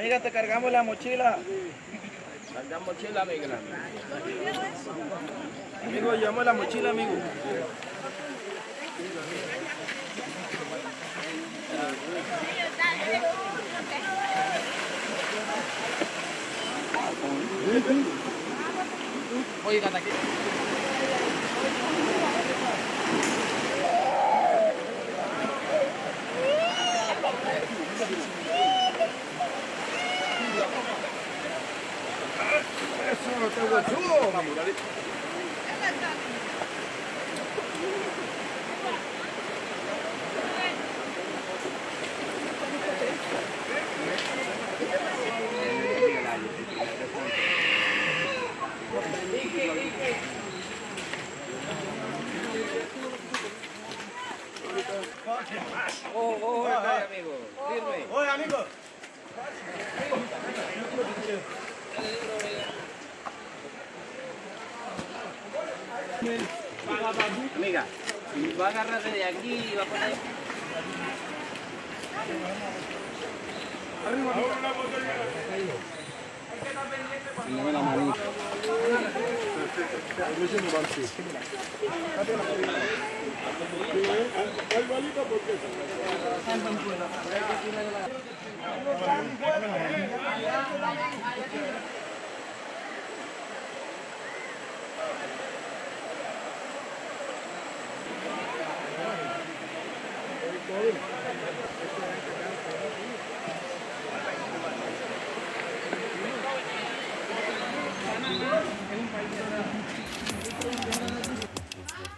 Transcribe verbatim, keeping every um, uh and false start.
Amiga, te cargamos la mochila. Cargamos mochila, amigo. Amigo, llevamos la mochila, amigo. Oh, oh, oh, amigo. Firme. Oye, amigo. Amiga, si va a agarrar de aquí, va a poner. Arriba.